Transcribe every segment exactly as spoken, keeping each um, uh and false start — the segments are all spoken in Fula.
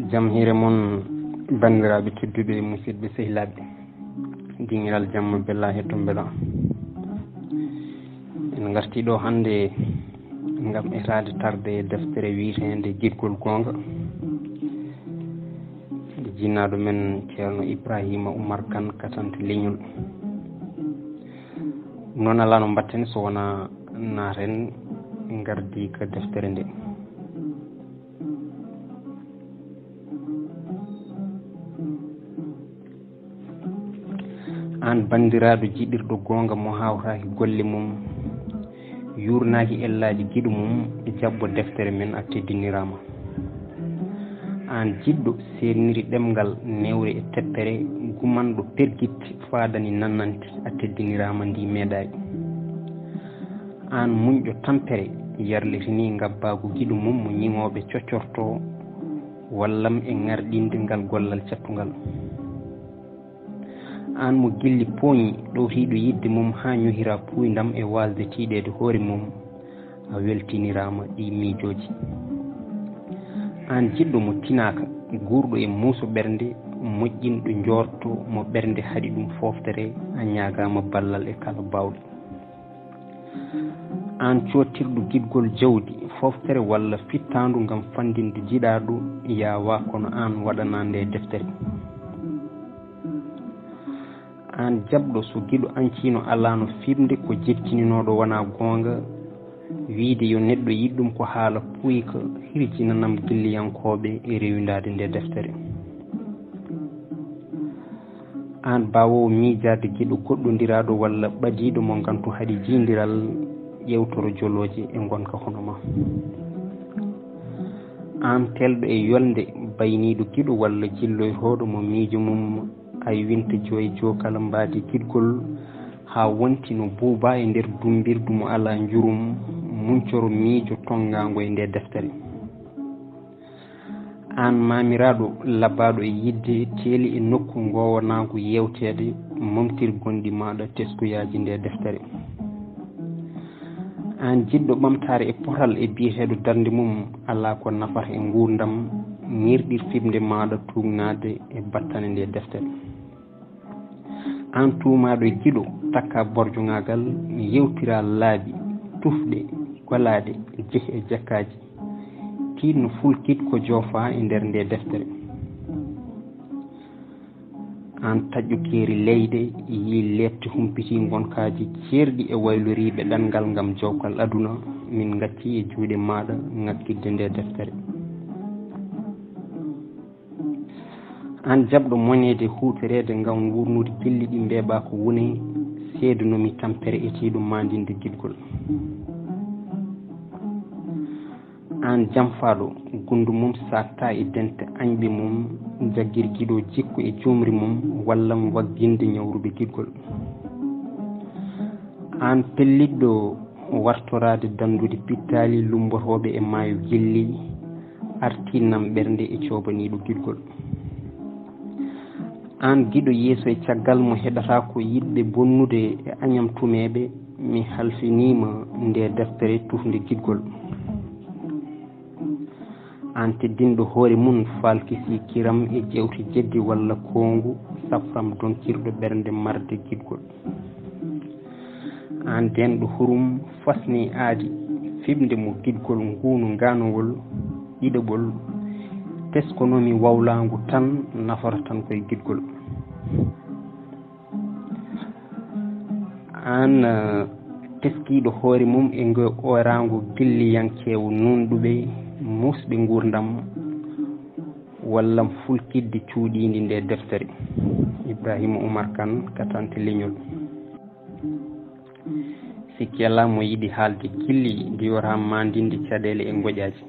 Jam hiire mon, banndiraaɓe tedduɓe, musidɓe sehilaaɓe, dingiral jamma bella hetto mbela. En ngarti ɗo hannde ngam etaade tarde deftere wiyeteende Giɗgol Goonga, nde jinnaaɗo men Ceerno Ibrahima Umar Kan, Katante Leñol. Noon alaa no mbatten so wonaa naaten ngardi ka deftere nde. Aan banndiraaɗo jiɗirɗo goonga mo hawtaaki golle mum, yuurnaaki ellaaji giɗo mum, jaɓɓo deftere men, a teddiniraama. Aan jiɗɗo seerniri ɗemngal newre e teppere, gumanɗo pergit faadani nannanti, a teddiniraama, ndi meeɗaay. Aan muñɗo tampere yarlitini ngabbaagu giɗo mum mo ñiŋooɓe coccorto, wallam e ŋarɗinde ngal gollal cattungal. Aan mo gilli pooñi ɗowtiiɗo yiɗde mum haa ñohira puuyndam e waasde tiiɗeede hoore mum, a weltiniraama ɗi miijooji. Aan jiɗɗo mo tinaaka, guurɗo e muuso ɓernde, moƴƴinɗo njoorto mo ɓernde haɗi ɗum fooftere, a ñaagaama ballal e kala baawɗe. Aan cootirɗo giɗgol jawdi, fooftere walla fittaandu ngam fanndinde jiɗaaɗo, yaawa kono aan waɗanaa nde deftere. Aan jaɓɗo so giɗo añciino alaano fiɓnde ko jettininooɗo wonaa goonga, wiyde yo neɗɗo yiɗ ɗum ko haala puyka, hirjinanam gilliyankooɓe e rewindaade nde deftere. Aan baawoowo miijaade giɗo goɗɗondiraaɗo walla ɓadiiɗo mo ngantu haɗi jiyndiral, ƴeewtoro jolooje e ngonka hono ma. Aan teelɗo e yolnde bayniiɗo giɗo walla jilloytooɗo mo miijo mum aywinta joy jookala mbaadi giɗgol haa wonti no buubaa e nder dummbirdu mo alaa njurum, muñcoro miijo tonngaango e nde deftere. Aan maamiraaɗo labaaɗo e yiɗde, teeli e nokku ngoowanaangu yeewteede, momtir gonɗi maaɗa teskuyaaji nde deftere. Aan jiɗɗo ɓamtaare e potal e biyeteeɗo darnde mum alaa ko nafata e nguurndam, ŋirɗir fiɓnde maaɗa tuugnaade e battane nde deftere. Aan tuumaaɗo e giɗo, takka borjogaagal, yewtira laabi, tufɗe, golaaɗe, jehi e jakkaaji. Tiiɗno fulkit ko joofaa e nder nde deftere. Aan taƴƴo keeri leyɗe, yii leeɓte humpitii ngonkaaji ceerɗi e wayloriiɓe ɗanngal ngam jowkal aduna, min ngatti e juuɗe maaɗa ŋakkitde nde deftere. Aan jaɓɗo moneede huutoreede ngam wuurnude gilli ɗi mbeeɓaa ko wune, seedanomi tampere etiiɗo maandinde giɗgol. Aan jamfaaɗo, gundu mum saaktaa e dente añɓe mum, jaggir giɗo jikku e juumri mum, wallam wagginde ñawruɓe giɗgol. Aan pellitɗo wartoraade danndude pittaali lummbotooɓe e maayo gilli, artinnam ɓernde e coobaniiɗo giɗgol. Aan giɗo yeeso e caggal mo heɗataa ko yiɗɓe bonnude e añam tumeeɓe, mi halfiniima nde deftere tufnde giɗgol. Aan teddinɗo hoore mum faalkisi kiram e ƴeewte jeddi walla koongu safram donkirɗo ɓernde marde giɗgol. Aan deenɗo hurum fasni aadi fiɓnde mo giɗgol nguunu ngaanowol ɗiɗaɓol teskonoomi wawlaangu tan nafata tan koye giɗgol. Aan, eh, teskiiɗo hoore mum e ngo ooraango gilliyankeewo nunɗuɓe muusɓe nguurndam wallam fulkidde cuuɗiindi nde deftere. Ibrahima Umar Kan, Katante Leñol. Sikki alaa mo yiɗi haalde gilli ndiwata maandinde caɗeele e ngoƴaaji.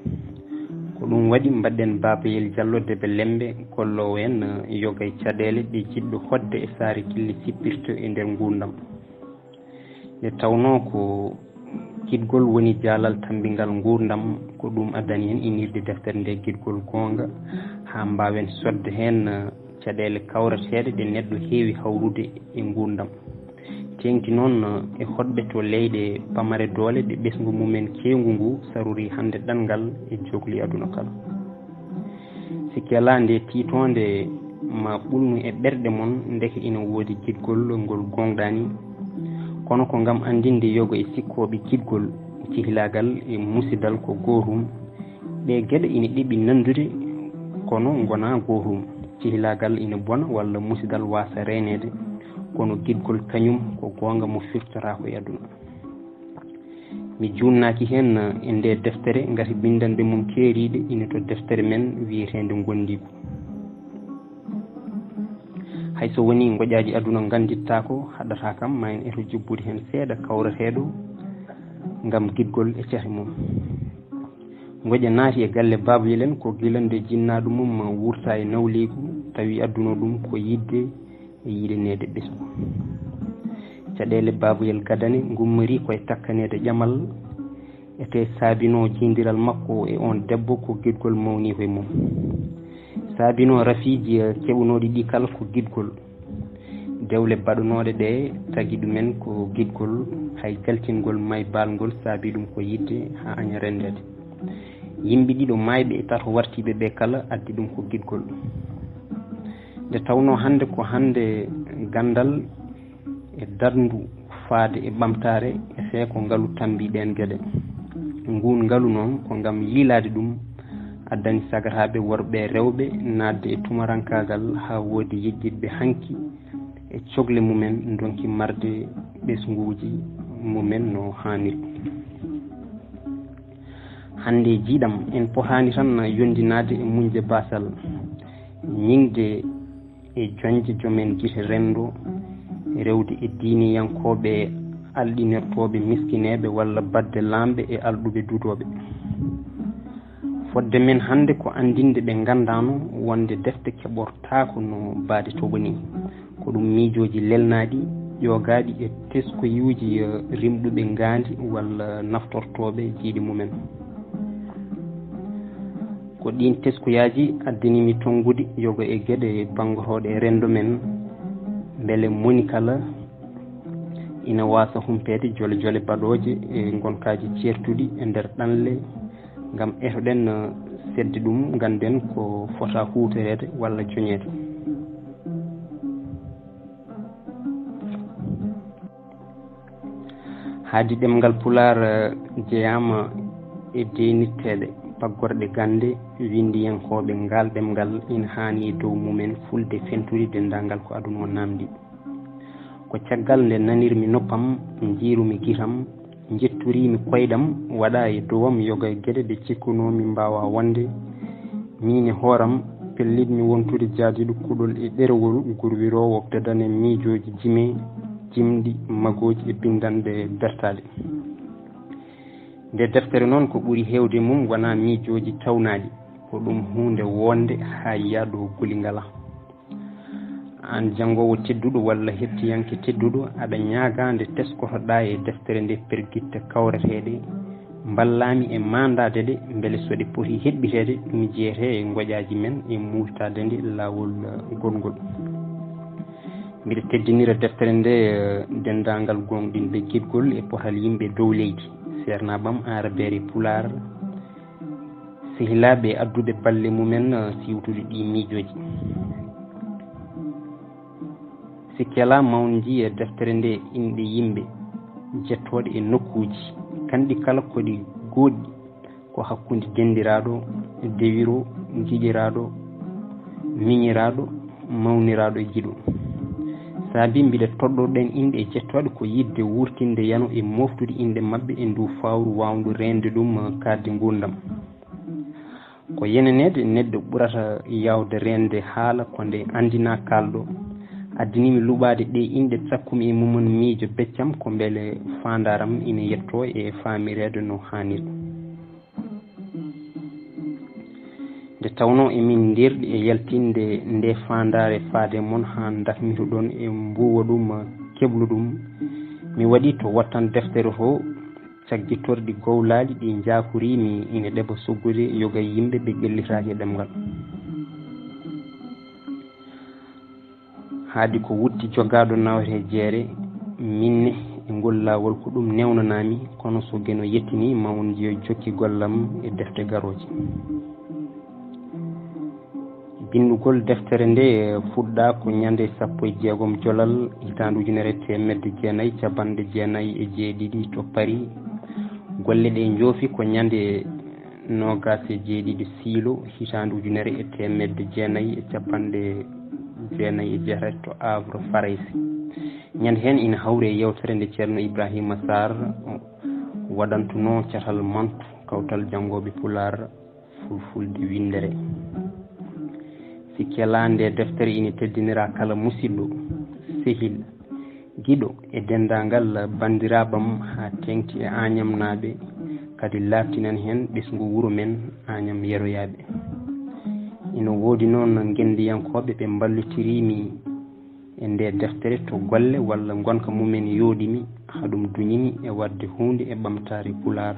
Ko ɗum waɗi mbaɗɗen Babayel Jallo Debe Lembe golloowo en, eh, yoga e caɗeele ɗe jiɗɗo hoɗde e saare gilli sippirto e nder nguurndam. Nde tawnoo ko giɗgol woni jaalal tammbingal nguurndam, ko ɗum addani en inirde deftere nde Giɗgol Goonga, haa mbaawen sodde heen, eh, caɗeele kawreteeɗe ɗe neɗɗo heewi hawrude e nguurndam. Teeŋti noon, eh, e hoɗɓe to leyɗe pamare doole ɗe ɓesngu mumen keewngu ngu sarurii hannde ɗanngal e jookli aduna kala. Sikke alaa, nde tiitoonde ma ɓulnu e ɓerɗe mon, ndeke ina woodi giɗgol ngol gooŋɗaani. Kono ko ngam anndinde yogo e sikkooɓe giɗgol, cehilaagal e musidal ko gootum. Ɗee geɗe ina ɗeɓi nanndude, kono ngonaa gootum. Cehilaagal ina bona walla musidal waasa reeneede, kono giɗgol kañum ko goonga mo firtotaako e aduna. Mi juunnaaki heen e ndee deftere, ngati binndanɗe mum keeriiɗe ina to deftere men wiyeteende Ngondiigu. Hay so wonii ngoƴaaji aduna nganndittaako, haɗataa kam ma en eto jubbude heen seeɗa kawreteeɗo ngam giɗgol e cate mum. Ngoƴa naati e galle Baabuyel en ko gila nde jinnaaɗo mum wurta e nawliigu, tawi adduno ɗum ko yiɗde e yiɗaneede ɓesngu. Caɗeele Baabuyel gadane ngummori ko e takkaneede ƴamal, ete saabinoo jiyndiral makko e oon debbo ko giɗgol mawni ko e mum. Saabinoo rafiiji keɓunooɗi ɗi kala ko giɗgol. Dewle baɗunooɗe ɗe tagi ɗumen ko giɗgol, hay jaltingol maybal ngol saabi ɗum ko yiɗde haa aña renndeede. Yimɓe ɗiɗo maayɓe e tato wartiiɓe ɓe kala addi ɗum ko giɗgol. Nde tawnoo hannde ko hannde ganndal e darndu faade e ɓamtaare e fee ko ngalu tammbi ɗeen geɗe. Nguun ngalu noon ko ngam yiilaade ɗum addani sagataaɓe worɓe e rewɓe naatde e tumarankaagal haa woodi yejjitɓe hanki e cogle mumen ndonki marde ɓesnguuji mumen no haaniri. Hannde jiiɗam en potaani tan yondinaade e muñde baasal, ñiŋde e joñde jomen gite renndo, rewde e diiniyankooɓe alɗinirtooɓe miskineeɓe walla baɗde laamɓe e alɗuɓe duudooɓe. Fodde men hannde ko anndinde ɓe nganndaano wonde defte keɓortaako no baade toɓo ni. Ko ɗum miijooji lelnaaɗi, ƴoogaaɗi e teskuyuuji rimɗuɓe ngaandi walla naftortooɓe jiiɗi mumen. Ko ɗiin teskuyaaji addani mi tonngude yogo e geɗe banngotooɗe e renndo men, mbele moni kala ina waasa humpeede jole jole baɗooje e ngonkaaji ceertuɗi e nder ɗanle, ngam etoɗen, eh, sedde ɗum, ngannden ko fota huutoreede walla joñeede. Haadi ɗemngal Pulaar, eh, jeyaama e deynitteeɗe paggorɗe gannde, winndiyankooɓe ngaal ɗemngal ina haani e dow mumen fulde fenturi denndaangal ko aduna o naamndi. Ko caggal nde nanirmi noppam, njiirumi gitam, njetturimi koyɗam, waɗa e dowam yoga e geɗe ɗe cikkunoomi mbaawa wonde. Miin e hooram, pellitmi wontude jaadiiɗo kuɗol e ɗerewol gurwiroowo dadane miijooji jime, jimɗi, magooji e binndanɗe bertaaɗe. Nde deftere noon ko ɓuri heewde mum wonaa miijooji tawnaaɗi, ko ɗum huunde woonde haa yiya ɗo guli ngalaa. Aan janngoowo tedduɗo walla heɗtiyanke tedduɗo, aɗa ñaagaa nde teskotoɗaa e deftere nde pergitte kawreteeɗe, mballaa mi e maandaade ɗe, mbele so ɗe poti heɓɓiteede, ɗum jeyetee e ngoƴaaji men e muuytaade nde laawol, eh, goɗngol. Mbiɗa teddinira deftere nde, eh, denndaangal gooŋɗinɓe giɗgol e potal yimɓe dow leydi, seernaaɓam, aarabeere, pulaar, sehilaaɓe adduɓe balle mumen, eh, siwtude ɗii miijooji. Sikke alaa, mawnji e deftere nde inɗe yimɓe jettooɗe e nokkuuji, kanɗi kala ko ɗi gooɗɗi, ko hakkunde denndiraaɗo, dewiro, giƴiraaɗo, miñiraaɗo, mawniraaɗo e giɗo. Saabi mbiɗa toɗɗoo ɗeen inɗe jettooɗe ko yiɗde wuurtinde yano e mooftude inɗe maɓɓe e ndu fawru waawndu reende ɗum, eh, kaaɗdi nguurndam. Ko yeneneede neɗɗo ɓurata yaawde reende haala ko nde anndinaa kaalɗo. Addanii mi luɓaade ɗee inɗe, sakkumi e mumon miijo beccam ko mbele faandaaram ina yettoo e faamireede no haaniri. Nde tawnoo emin ndeerɗi e yaltinde nde faandaare faade mon haa ndakmitoɗon e mbuuwa ɗum, keblo ɗum, mi waɗi to wattan deftere to, caggitorɗi gowlaali ɗi njaakoriimi ina ɗeɓa soggude yoga yimɓe ɓe ƴellitaaki e ɗemngal. Haadi ko wutti jogaaɗo nawete jeere, minne e ngol laawol ko ɗum newnanaami, kono so Geno yettinii, ma on njiyo jokki gollam e defte garooje. Binndugol deftere nde fuɗɗaa ko ñande sappo e jeegom jolal hitaande ujunere e teemedde jeenayi e cappanɗe jeenayi e jeeɗiɗi to Paris. Golle ɗe njoofi ko ñande noogaas e jeeɗiɗi siilo hitaande ujunere e teemedde jeenayi e cappanɗe jeenayi e jeetati to Havre, Farayse. Ñande heen ina hawri e yewtere nde Ceerno Ibraahiima Saar waɗantunoo catal mantu kawtal janngooɓe Pulaar Fulfulde winndere. Sikke alaa, nde deftere ina teddinira kala musidɗo, sehil, giɗo e denndaangal banndiraaɓam haa teeŋti e Aañamnaaɓe, kadi laaɓtinan heen ɓesngu wuro men Aañam Yeroyaaɓe. Ina woodi noon ngenndiyankooɓe ɓe mballitirii mi e ndee deftere to golle walla ngonka mumen yooɗi mi, haa ɗum duñi mi e waɗde huunde e ɓamtaare Pulaar.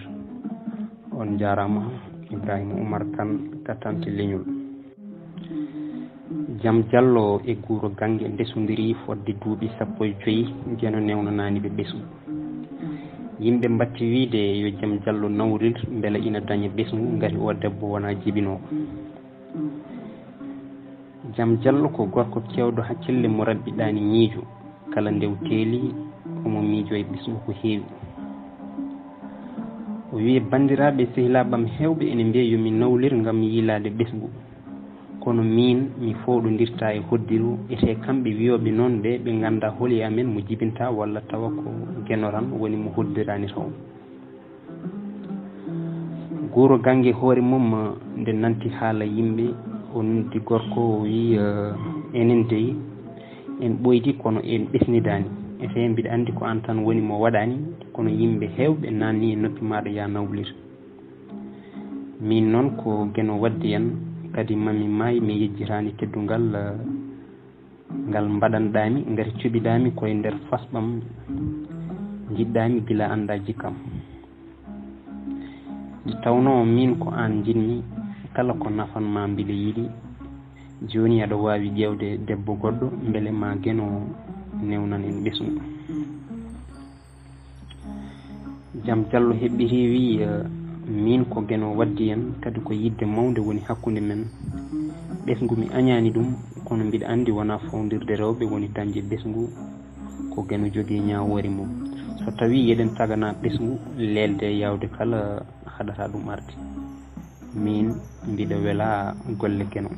On njaaraama, Ibraahiima Umar Kan, Katante Leñol. Jam Jallo e Guuro Gannge ndesondirii fotde duuɓi sappo e joy, Geno newnanaani ɓe ɓesngu. Yimɓe mbatti wiyde yo Jam Jallo nawrir mbele ina daña ɓesngu, ngati oo debbo wonaa jibinoowo. Jam Jallo ko gorko keewɗo hakkille mo rabbiɗaani miijo, kala nde o teeli omo miijoo e ɓesngu ko heewi. O wiyi, banndiraaɓe e sehilaaɓe am heewɓe ene mbiya yo mi nawlir ngam yiilaade ɓesngu. Kono miin, mi fooɗondirtaa e hoddiru, etee kamɓe wiyooɓe noon ɓee, ɓe nganndaa holi e amen mo jibinta walla tawa ko Geno tan woni mo hoddiraani taw. Guuro Gannge hoore mum, nde nanti haala yimɓe, o noddi gorko, o wiyi, eh, enen dey, en ɓooydi kono en ɓesnidaani. Etee mbiɗa anndi ko aan tan woni mo waɗaani, kono yimɓe heewɓe naatni e noppi maaɗa, yaa nawlir. Miin noon ko Geno waddi en, kadi mami maay mi yejjitaani teddungal, eh, ngal mbaɗanɗaami, ngati cuɓiɗaami koye nder fasɓam, njiɗɗaami gila anndaa jikkam. Nde tawnoo miin ko aan njiɗmi, kala ko nafan ma mbiɗa yiɗi. Jooni aɗa waawi ƴeewde debbo goɗɗo, mbele ma Geno newnan en ɓesngu. Jam Jallo heɓɓitii, wiyi, eh, miin ko Geno waddi en, kadi ko yiɗde mawnde woni hakkunde men. Ɓesngu mi añaani ɗum, kono mbiɗa anndi wonaa fawndirde rewɓe woni dañde ɓesngu, ko Geno jogii ñaawoore mum. So tawii eɗen taganaa ɓesngu, leelde e yaawde kala haɗata ɗum arde. Miin mbiɗa welaa golle Geno.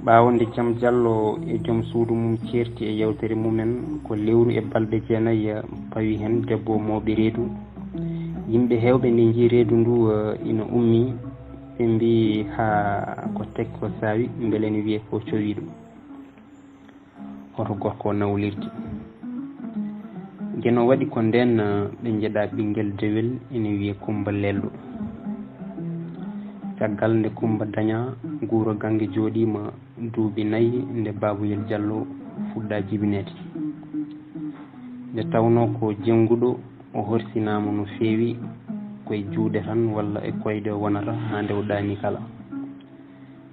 Ɓaawo nde Jam Jallo e joom suudu mum ceerti e yewtere mumen, ko lewru e balɗe jeenayi pawi heen debbo mawɓe reedu. Yimɓe heewɓe nde njii reedu ndu, eh, ina ummii, ɓe mbii, haa ko tekki ko saawi, mbele ene wiyee ko cowiiɗo. Hoto gorko o nawlirde. Geno waɗi ko ndeen, ɓe njeɗa ɓinngel dewel ina wiyee Kummba Lelɗo. Caggal nde Kummba dañaa, Guuro Gannge jooɗiima duuɓi nayi nde Baaboyel Jallo fuɗɗaa jibineede. Nde tawnoo ko jennguɗo, o horsinaama no feewi, ko e juuɗe tan walla e koyɗe o wonata haa nde o ɗaanii kala.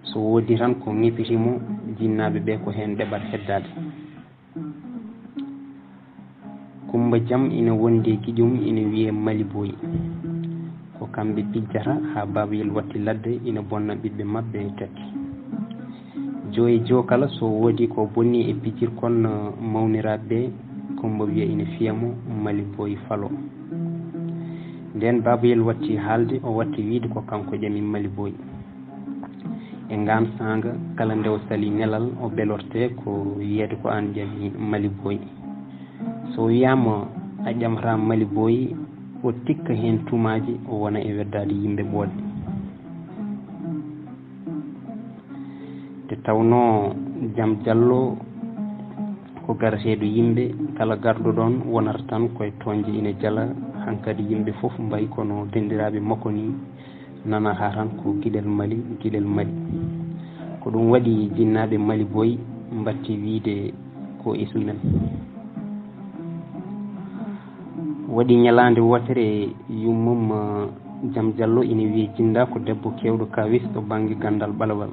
So woodii tan ko ŋepitii mo, jinnaaɓe ɓee ko heen ɗeɓat heddaade. Kummba Jam ina wondi e giƴum ina wiyee Mali Boy. Ko kamɓe pijjata haa Baaboyel watti ladde ina bonna ɓiɓɓe maɓɓe e tekke. Joo e joo kala so woodii ko bonni e pijirkon mawniraaɓe ɓee, Kummba wiya ina fiya mo Mali Boy falo. Ndeen Baaboyel watti haalde, o watti wiyde ko kanko ƴami Mali Boy. E ngaan saanga, kala nde o salii nelal, o belortee ko yiyeede ko aan ƴami Mali Boy. So wiyaama a ƴamataa Mali Boy, o tikka heen tuumaaji, o wona e weddaade yimɓe ɓooɗe. Nde tawnoo Jam Jallo ko garateeɗo yimɓe, kala garɗo ɗoon wonata tan ko e toñde ina jala, hankadi yimɓe fof mbayi kono denndiraaɓe makko nii, nanata tan ko giɗel Mali, giɗel Mali. Ko ɗum waɗi jinnaaɓe Mali Boy mbatti wiyde ko e sumen. Waɗi ñalaande wootere yummum, eh, Jam Jallo ina wiyee Jinnda ko debbo keewɗo kaawis to bannge ganndal ɓalawal.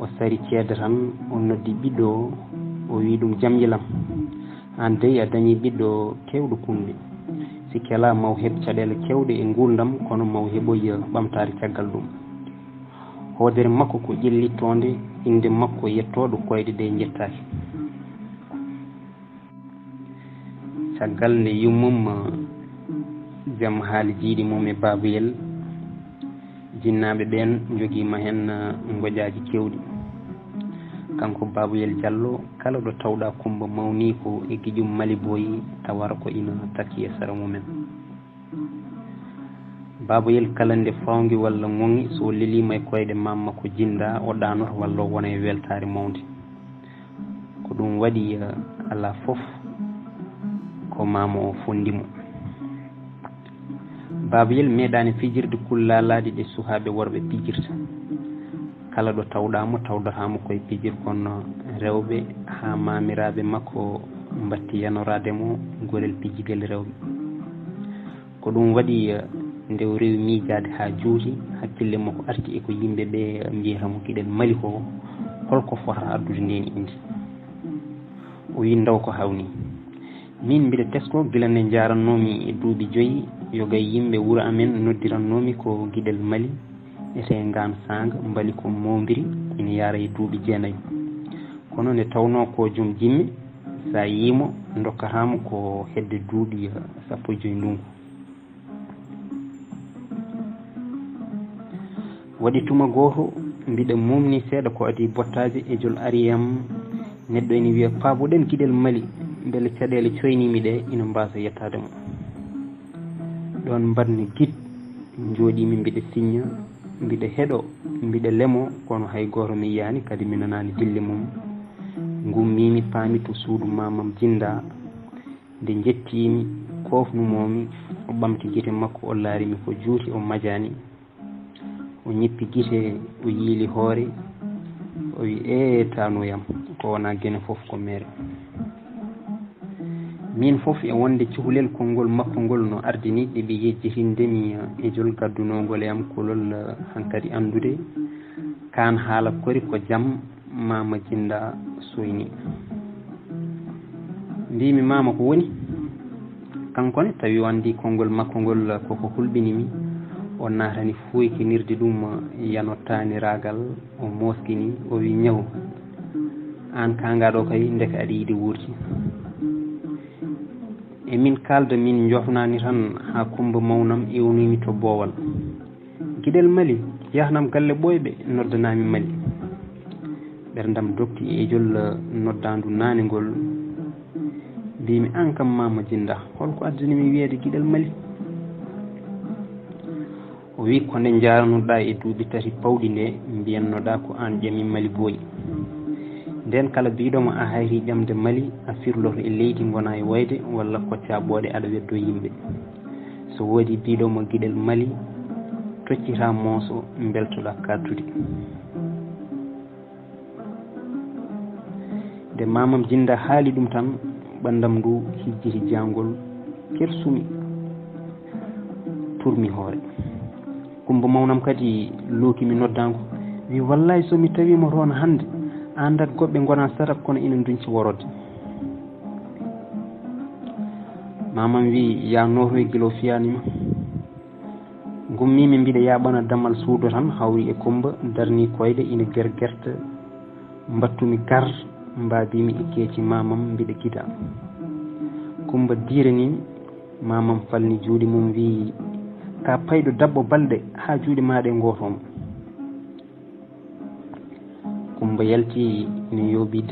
O sari ceede tan, o noddi ɓiɗɗo o, o wiyi ɗum, "Jamyilam, aan dey a dañii ɓiɗɗo keewɗo kumbi." Sikke alaa, maw heɓ caɗeele keewɗe e nguurndam, kono maw heɓoy ɓamtaare caggal ɗum. Hoodere makko ko ƴellittoonde, innde makko yettooɗo, koyɗe ɗe njettaaki. Caggal nde yummum jam haali jiiɗi mum e Baabuyel, jinnaaɓe ɓeen njogiima heen ngojaaji keewɗi. Kanko Baabuyel Jallo, kala ɗo tawɗaa Kummba mawniiko e giƴum Mali Boy, tawata ko ina takki e sara mumen. Baabuyel kala nde fawngi walla ŋoŋi, so o leliima e koyɗe maam makko Jinnda, o ɗaanoto walla o wona e weltaare mawnde. Ko ɗum waɗi, eh, alaa fof ko maama o fonndi mo. Baabuyel meeɗaani fijirde kullaalaaɗe ɗe suhaaɓe worɓe pijirta. Kala ɗo tawɗaa mo, tawdataa mo koye pijirgol rewɓe, haa maamiraaɓe makko mbatti yanoraade mo gorel pijigel rewɓe. Ko ɗum waɗi, eh, nde o rewi miijaade haa juuti, hakkille makko arti e ko yimɓe ɓe mbiyata mo giɗel Mali ko, hol ko fota addude ndeen innde? O wi ndaw ko hawni. Min mbiɗa tesko gila nde njaarannoomi e duuɓi joyi, yoga e yimɓe wuro amen noddirannoomi ko giɗel Mali, etee ngaan saanga mbali ko moombiri, ina yaara e duuɓi jeenayi. Kono nde tawnoo ko joom jimme, so a yii mo, ndokkataa mo ko hedde duuɓi, eh, sappo e joyi ndunngu. Waɗi tuma gooto, mbiɗa muumni seeɗa ko adii bottaaje e jol ari e am. Neɗɗo ene wiya, "Paaboɗen giɗel Mali, mbele caɗeele coyniimi ɗe ina mbaasa yettaade mo." Ɗoon mbaɗmi git, njooɗiimi mbiɗa siñña, mbiɗa heɗo, mbiɗa lemo, kono hay gooto mi yiyaani, kadi mi nanaani dille mum. Ngummiimi, paami to suudu maamam Jinnda. Nde njettiimi, koofnumoomi, o ɓamti gite makko, o laari mi ko juuti, o majaani. O ñippi gite, o yiili hoore, o wi, "Ee, taanooyam, ko wonaa gene fof ko meere." Miin fof e wonde cukalel konngol makko ngol no ardini, ɗiɓi yejjitinde mi e jol gaddunoongol e am kulol, hankadi anndude kaan haala kori ko jam, maama Jinnda soyni. Mbiimi, "Maama, ko woni?" Kanko ne, tawi o anndi konngol makko ngol koko hulɓini mi, o naatani fuuykinirde ɗum yano taaniraagal, o mooskini, o wi, "Ñaw, aan kaangaa ɗo kay, ndeke aɗa yiɗi wuurde." E min kaalda, min njofnaani tan haa Kummba mawnam ewnii mi to boowal. Giɗel Mali, yahnam galle ɓooyɓe, noddanaa mi Mali. Ɓerndam dogti e jol noddaandu naane ngol. Mbiimi, "Aan kam, maama Jinnda, hol ko addani mi wiyeede giɗel Mali?" O wi, "Ko nde njaaranoɗaa e duuɓi tati pawɗi nde mbiyannoɗaa ko aan ƴami Mali Boy. Ndeen kala biiɗo ma a hayri ƴamde Mali, a firloto e leydi ngonaa e wayde walla koccaa ɓooɗe aɗa weddoo yimɓe. So woodii biiɗo ma giɗel Mali, toccita mooso mbeltoɗaa kaattude." Nde maamam Jinnda haali ɗum tan, ɓanndam ndu hijjiti jaangol, kersumi, turmi hoore. Kummba mawnam kadi looki mi noddaango, wi, "Wallaahi, so mi tawii mo toon hannde, a anndat goɓɓe ngonaa sarak kono ina ndunci worode." Maamam wi, "Yaa nootoy gila o fiyaani ma." Ngummiimi mbiɗa yaaɓana damal suudu tan, hawri e Kummba, darni koyɗe ina gergerta. Mbattumi gar, mbaabiimi e keeci maamam mbiɗa gida. Kummba diiraniimi, maamam falni juuɗe mum, wi, "Ka payɗo daɓɓo balɗe haa juuɗe maa ɗe ngootooma." Kummba yalti ina yooɓi